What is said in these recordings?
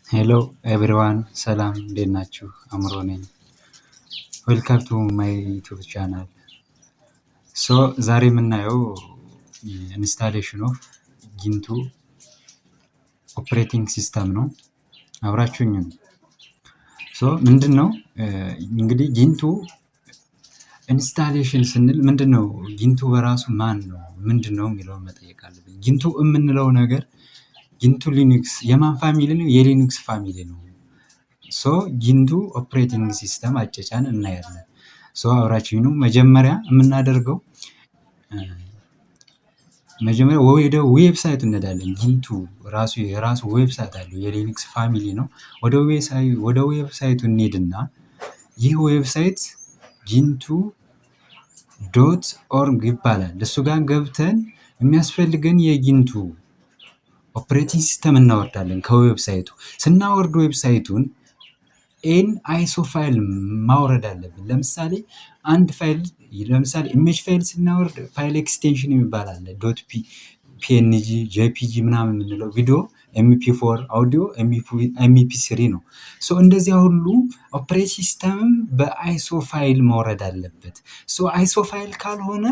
Hello everyone፣ ሰላም፣ እንዴት ናችሁ? አእምሮ ነኝ። Welcome to my YouTube channel። So ዛሬ የምናየው installation of Gentoo operating system ነው። አብራችሁኝ ነው። So ምንድን ነው እንግዲህ Gentoo installation ስንል ምንድን ነው? Gentoo በራሱ ማን ነው፣ ምንድን ነው የሚለውን መጠየቅ አለብን። Gentoo የምንለው ነገር Gentoo Linux የማን family ነው? የ Linux family ነው። So Gentoo operating system አጫጫን እናያለን። So አብራችሁኝ ነው። መጀመሪያ የምናደርገው መጀመሪያ ወደ website ኡ እንሄዳለን። Gentoo ራሱ የራሱ website አለው፣ የ Linux family ነው። ወደ website ኡ እንሄድና ይህ website gentoo.org ይባላል። እሱ ጋር ገብተን የሚያስፈልገን የ Gentoo operating system እናወርዳለን። ከ website ኡ ስናወርድ website ኡን in ISO file ማውረድ አለብን። ለምሳሌ አንድ ፋይል፣ ለምሳሌ image file ስናወርድ file extension የሚባል አለ። Dot PNG፣ JPG ምናምን የምንለው፣ ቪዲዮ MP4፣ audio MP3 ነው። So እንደዚያ ሁሉ operating system ም በ ISO file መውረድ አለበት። So ISO file ካልሆነ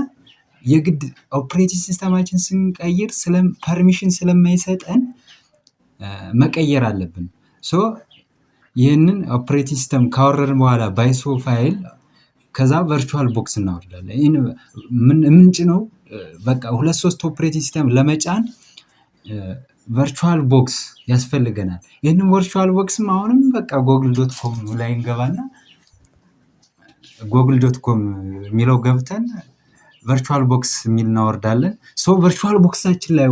የግድ operating system ኣችን ስንቀይር permission ስለማይሰጠን መቀየር አለብን። So ይህንን operating system ካወረድን በኋላ በ ISO file ከዛ VirtualBox እናወርዳለን። የምንጭነው በቃ ሁለት ሶስት operating system ለመጫን VirtualBox ያስፈልገናል። ይህንን VirtualBox ም አሁንም በቃ google.com ላይ እንገባና google.com የሚለው ገብተን VirtualBox የሚል እናወርዳለን። So VirtualBox ኣችን ላይ፣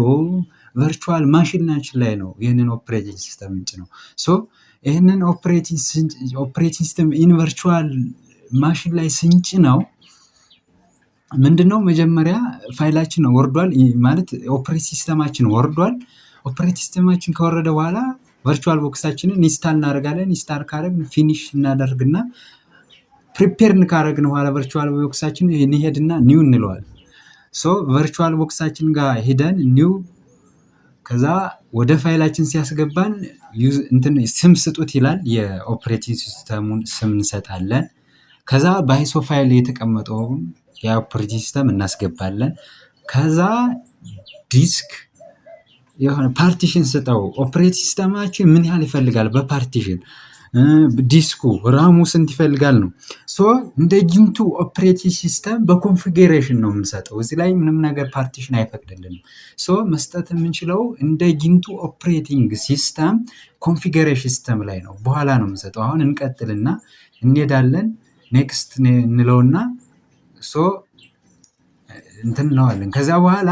virtual machine ኣችን ላይ ነው ይህንን operating system ምንጭነው። So ይህንን operating system in virtual machine ላይ ስንጭነው ምንድነው? መጀመሪያ ፋይላችን ወርዷል ማለት operating system ኣችን ወርዷል። Operating system ኣችን ከወረደ በኋላ VirtualBox ኣችንን install እናደርጋለን። Install ካደረግን finish እናደርግና prepare ካደረግን በኋላ VirtualBox ኣችን እንሄድና new እንለዋለን። So VirtualBox ኣችን ጋር ሄደን new፣ ከዛ ወደ ፋይላችን ሲያስገባን እንትን ስም ስጡት ይላል። የ operating system ኡን ስም እንሰጣለን። ከዛ በ ISO file የተቀመጠውን የ operating system እናስገባለን። ከዛ ዲስክ የሆነ partition ስጠው፣ operating system ኣችን ምን ያህል ይፈልጋል በ partition፣ ዲስኩ RAM ኡ ስንት ይፈልጋል ነው። So እንደ Gentoo operating system በ configuration ነው የምንሰጠው። እዚህ ላይ ምንም ነገር partition አይፈቅድልንም። So መስጠት የምንችለው እንደ Gentoo operating system configuration system ላይ ነው። በኋላ ነው የምንሰጠው። አሁን እንቀጥልና እንሄዳለን። Next እንለውና so እንትን እንለዋለን። ከዚያ በኋላ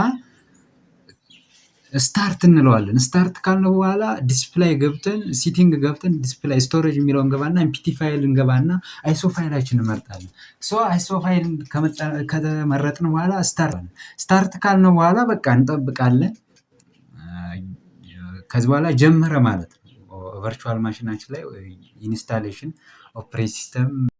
start እንለዋለን። Start ካልነው በኋላ display ገብተን፣ setting ገብተን፣ display storage የሚለውን እንገባና empty file እንገባና ISO file ኣችን እንመርጣለን። So ISO file ከመረጥን በኋላ start ካልነው በኋላ በቃ እንጠብቃለን። ከዚህ በኋላ ጀመረ ማለት ነው። Virtual machine ኣችን ላይ installation operating system።